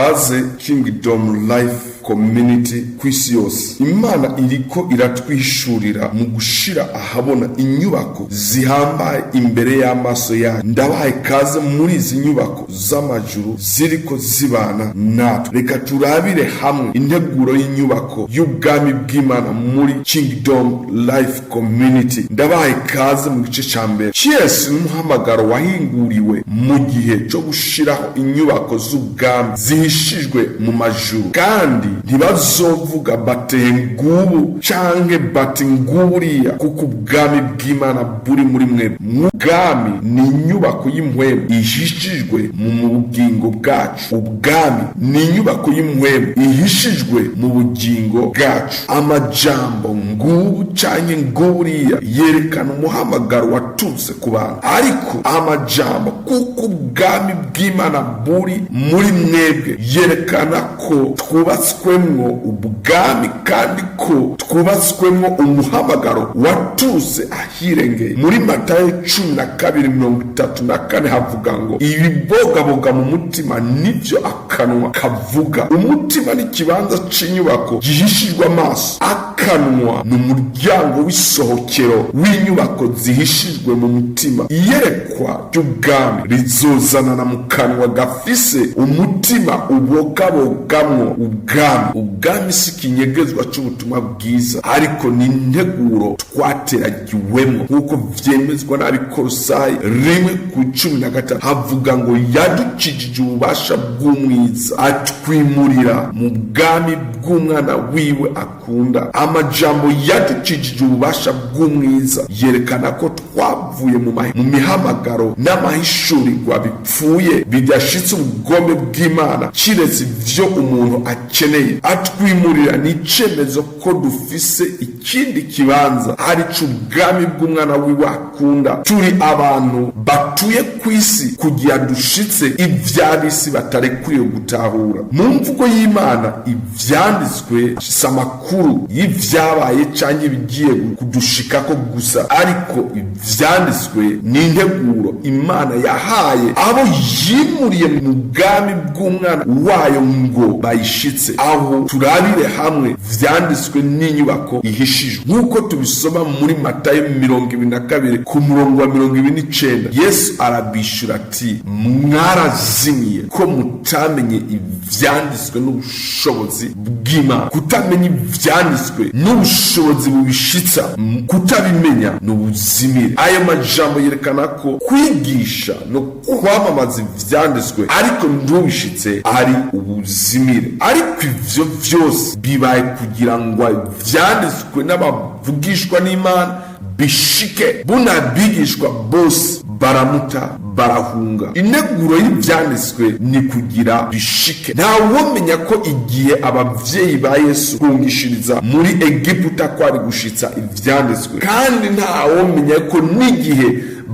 Kaze Kingdom Life Community kw'isi yose. Imana iriko iratwishurira mu gushira ahabona inyubako zihambaye imbere y'amaso yacu. Ndabaye kaze muri izi nyubako z'amajuru ziriko zibana natwe. Reka turabire hamwe integuro y'inyubako y'ubwami bw'Imana muri Kingdom Life Community. Ndabaye kaze mu gice ca mbere. Cheers n'umuhamagaro wahinguriwe mu gihe co gushiraho inyubako z'ubwami zihishijwe mu majuru, kandi ntibazovuga bati ngubu canke bati nguburiya, kuko ubwami bw'Imana buri muri mwe. Ubwami ni inyubako y'impwemu ihishijwe mu bugingo bwacu. Ubwami ni inyubako y'impwemu ihishijwe mu bugingo bwacu. Amajambo ngubu canke nguburiya yerekana umuhamagaro waturutse ku bantu, ariko amajambo kuko ubwami bw'Imana buri muri mwebwe yerekana ko twubatswemwo ubwami, kandi ko twubatswemwo umuhamagaro waturutse ahirengeye. Muri Matayo 12:34 havuga ngo: "Ibibogaboga mu mutima nibyo akanwa kavuga." Umutima ni ikibanza c'inyubako gihishijwe amaso. Akanwa ni umuryango w'isohokero w'inyubako zihishijwe mu mutima. Iyerekwa ry'ubwami rizozanana mu kanwa gafise umutima ubogabogamwo ubwami. Ubwami si ikinyegezwa c'ubutumwa bwiza, ariko ni integuro twateragiwemwo, nk'uko vyemezwa n'Abikorosayi 1:13. Havuga ngo: "Yadukijije ububasha bw'umwiza, atwimurira mu bwami bw'umwana wiwe akunda." Amajambo "yadukijije ububasha bw'umwiza" yerekana ko twavuye mu mihamagaro n'amahishurirwa bipfuye, bidashitse ubugombe bw'Imana, kiretse ivyo umuntu akeneye. Atwimurira ni icemezo ko dufise ikindi kibanza, arico ubwami bw'umwana wiwe akunda. Turi abantu batuye ku isi kugira dushitse ivy'ab'isi batarekuriye gutahura. Mu mvugo y'Imana, ivyanditswe si amakuru y'ivyabaye canke ibigiye kudushikako gusa, ariko ivyanditswe ni integuro Imana yahaye abo yimuriye mu bwami bw'umwana wayo ngo bayishitse. Aho turabire hamwe vyanditswe n'inyubako ihishijwe, nk'uko tubisoma muri Matayo 22 ku murongo wa 29. Yesu arabishura ati: "Mwarazimiye ko mutamenye ivyanditswe n'ubushobozi bw'Imana." Kutamenya ivyanditswe n'ubushobozi bubishitsa, kutabimenya ni ubuzimire. Ayo majambo yerekana ko kwigisha no kwamamaza ivyanditswe ariko ntubishitse ari ubuzimire. Ariko ivyo vyose bibaye kugira ngo ivyanditswe n'abavugishwa n'Imana bishike. Bunabigishwa bose baramuta, barahunga. Integuro y'ivyanditswe ni kugira bishike. Ntawomenya ko igihe abavyeyi ba Yesu kungishiriza muri Egiputa kwari gushitsa ivyanditswe, kandi ntawomenya ko n'igihe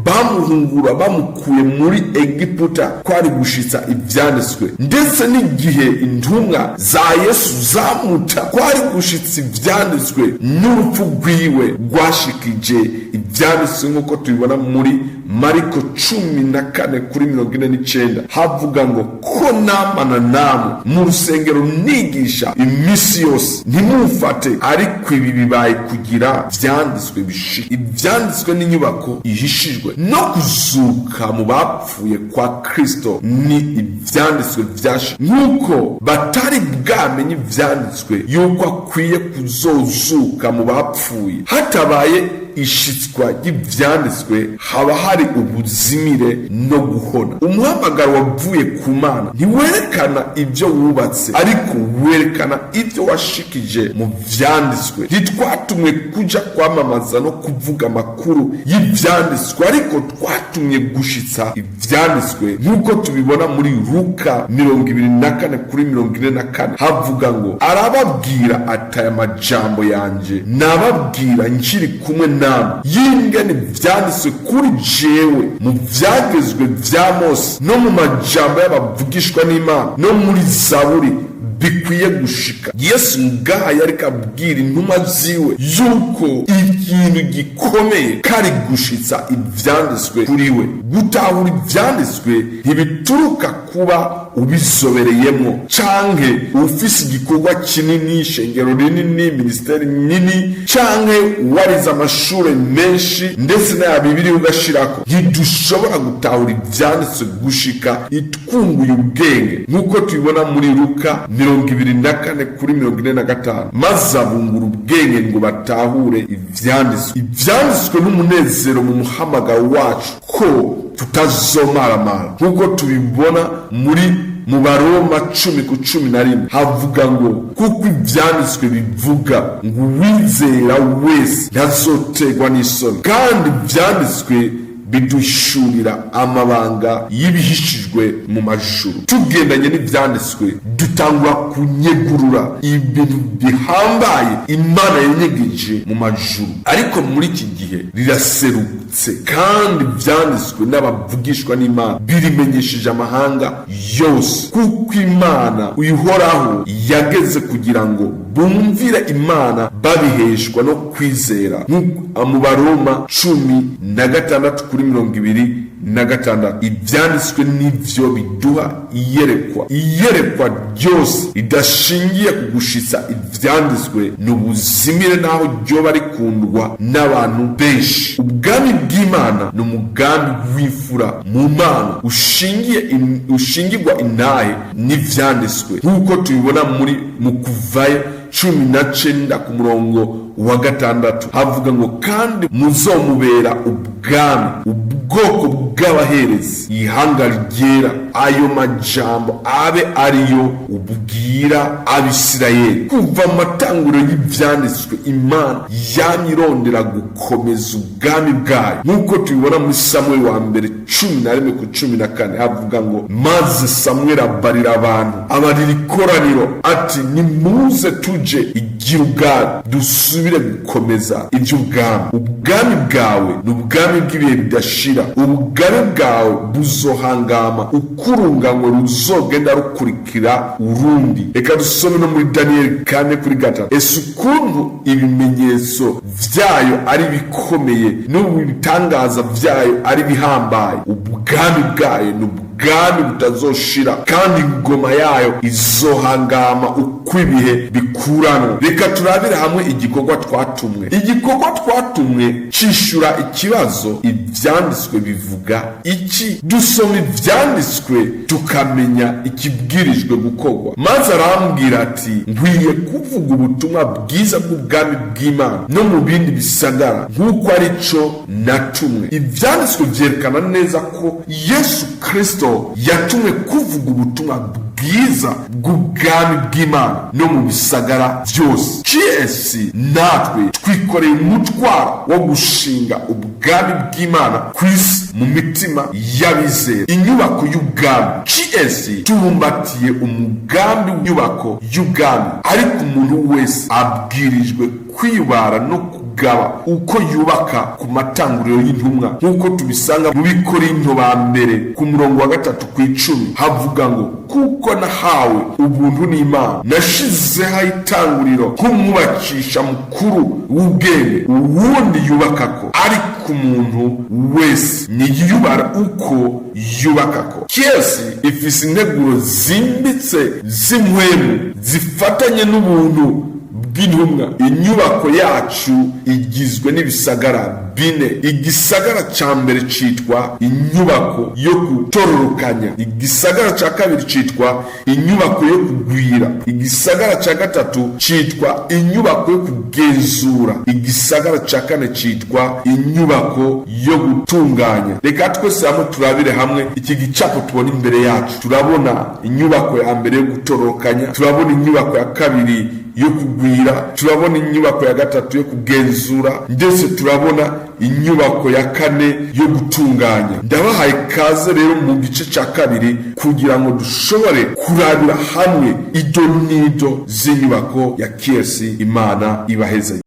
bamuhungura bamukuye muri Egiputa kwari gushitsa ivyanditswe, ndetse n'igihe intumwa za Yesu zamuta kwari gushitsa ivyanditswe, n'urupfu rwiwe rwashikije ivyanditswe, nk'uko tubibona muri Mariko 14 kuri 49. Havuga ngo: "Ko namana namwe mu rusengero nigisha iminsi yose, ntimumfate; ariko ibi bibaye kugira vyanditswe bishike." Ivyanditswe n'inyubako ihishijwe, no kuzuka mu bapfuye kwa Kristo ni ivyanditswe vyashe. Nk'uko batari bwamenye ivyanditswe yuko akwiye kuzozuka mu bapfuye, hatabaye ishitswa ry'ivyanditswe haba hari ubuzimire no guhona. Umuhamagaro wavuye ku Mana ntiwerekana ibyo wubatse, ariko werekana ibyo washikije mu vyanditswe. Ntitwatumwe kuja kwamamaza no kuvuga amakuru y'ivyanditswe, ariko twatumye gushitsa ivyanditswe, nk'uko tubibona muri Luka 24 kuri 44. Havuga ngo: "Arababwira ati: Aya majambo yanje nababwira nkiri kumwe namwe, y'ingene vyanditswe kuri jewe mu vyagezwe vya Mose no mu majambo y'abavugishwa n'Imana no muri Zaburi. bikwiye gushika. Yesu ngaha yariko abwira intumwa ziwe yuko ikintu gikomeye kari gushitsa ivyanditswe kuri we. Gutahura ivyanditswe ntibituruka kuba ubizobereyemo canke ufise igikorwa kinini, ishengero rinini, minisiteri nini, canke warize amashure menshi ndetse n'aya Bibiliya ugashirako. Ntidushobora gutahura ivyanditswe gushika itwunguye ubwenge, nk'uko tubibona muri Luka 24 kuri 45: "Maze abungura ubwenge ngo batahure ivyanditswe." Ivyanditswe n'umunezero mu muhamagaro wacu ko tutazomaramara, nk'uko tubibona muri mu Baroma 10:11, havuga ngo: "Kuko ivyanditswe bivuga ngo uwizera wese ntazoterwa n'isoni." Kandi ivyanditswe biduhishurira amabanga y'ibihishijwe mu majuru. Tugendanye n'ivyanditswe, dutangura kunyegurura ibintu bihambaye Imana yanyegeje mu majuru, ariko muri iki gihe riraserutse, kandi ivyanditswe n'abavugishwa n'Imana birimenyesheje amahanga yose. Kuko Imana uyihoraho yageze kugira ngo bumvire Imana babiheshwa no kwizera, nk'uko mu Baroma 16 kuri 26. Ivyanditswe nivyo biduha iyerekwa. Iyerekwa ryose ridashingiye ku gushitsa ivyanditswe ni ubuzimire, n'aho ryoba rikundwa n'abantu benshi. Ubwami bw'Imana ni umugambi w'imfura mu Mana ushingirwa intahe n'ivyanditswe, nk'uko tubibona muri mu Kuvayo 19 ku murongo wa 6, havuga ngo: "Kandi muzomubera ubwami, ubwoko bw'abaherezi, ihanga ryera. Ayo majambo abe ariyo ubwira Abisirayeli." Kuva amatanguriro y'ivyanditswe, Imana yamye irondera gukomeza ubwami bwayo, nk'uko tubibona muri Samuel wa mbere 11 ku 14, havuga ngo: "Maze Samweli abarira abantu, abarira ikoraniro ati: 'Nimuze tuje i Gilugali dusubire gukomeza iby'ubwami.' Ubwami bwawe ni ubwami bw'ibihe bidashira, ubwami bwawe buzohangama ukurunganywe ruzogenda rukurikira urundi." Reka dusome no muri Daniyeli 4 kuri 3: "Ese ukuntu ibimenyetso vyayo ari bikomeye, n'ubu ibitangaza vyayo ari bihambaye! Ubwami bwayo ni ubwami butazoshira, kandi ingoma yayo izohangama uko ibihe bikuranwa." Reka turabire hamwe igikorwa twatumwe. Igikorwa twatumwe cishura ikibazo: ivyanditswe bivuga iki? Dusoma ivyanditswe tukamenya ikibwirijwe gukorwa. "Maze arambwira ati: 'Nkwiye kuvuga ubutumwa bwiza bw'ubwami bw'Imana no mu bindi bisagara, nk'uko ari cyo natumwe.'" Ivyanditswe vyerekana neza ko Yesu Kristo yatumwe kuvuga ubutumwa bwiza bw'ubwami bw'Imana no mu bisagara byose. Gs natwe twikoreye umutwaro wo gushinga ubwami bw'Imana ku isi mu mitima y'abizera, inyubako y'ubwami. Gs tubumbatiye umugambi w'inyubako y'ubwami, ariko umuntu wese abwirijwe kwibara no kugaba uko yubaka ku matanguriro y'intumwa, nk'uko tubisanga mu Bikorinto ba mbere ku murongo wa 3 ku 10, havuga ngo: "Kuko nahawe ubuntu n'Imana, nashizeho itanguriro nk'umwubakisha mukuru w'ubwenge, uwundi yubakako. Ariko umuntu wese niyubara uko yubakako." Kiyesi ifise integuro zimbitse z'impwemu zifatanye n'ubuntu bw'intumwa. Inyubako yacu igizwe n'ibisagara bine. Igisagara ca mbere citwa inyubako yo gutororokanya, igisagara ca kabiri citwa inyubako yo kugwira, igisagara ca gatatu citwa inyubako yo kugenzura, igisagara ca kane citwa inyubako yo gutunganya. Reka twese hamwe turabire hamwe iki gicapo tubona imbere yacu. Turabona inyubako ya mbere yo gutororokanya, turabona inyubako ya kabiri yo kugwira, turabona inyubako ya gatatu yo kugenzura, ndetse turabona inyubako ya kane yo gutunganya. Ndabahaye kaze rero mu gice cya kabiri kugira ngo dushobore kurabira hamwe ido n'ido z'inyubako ya KFC. Imana ibaheze.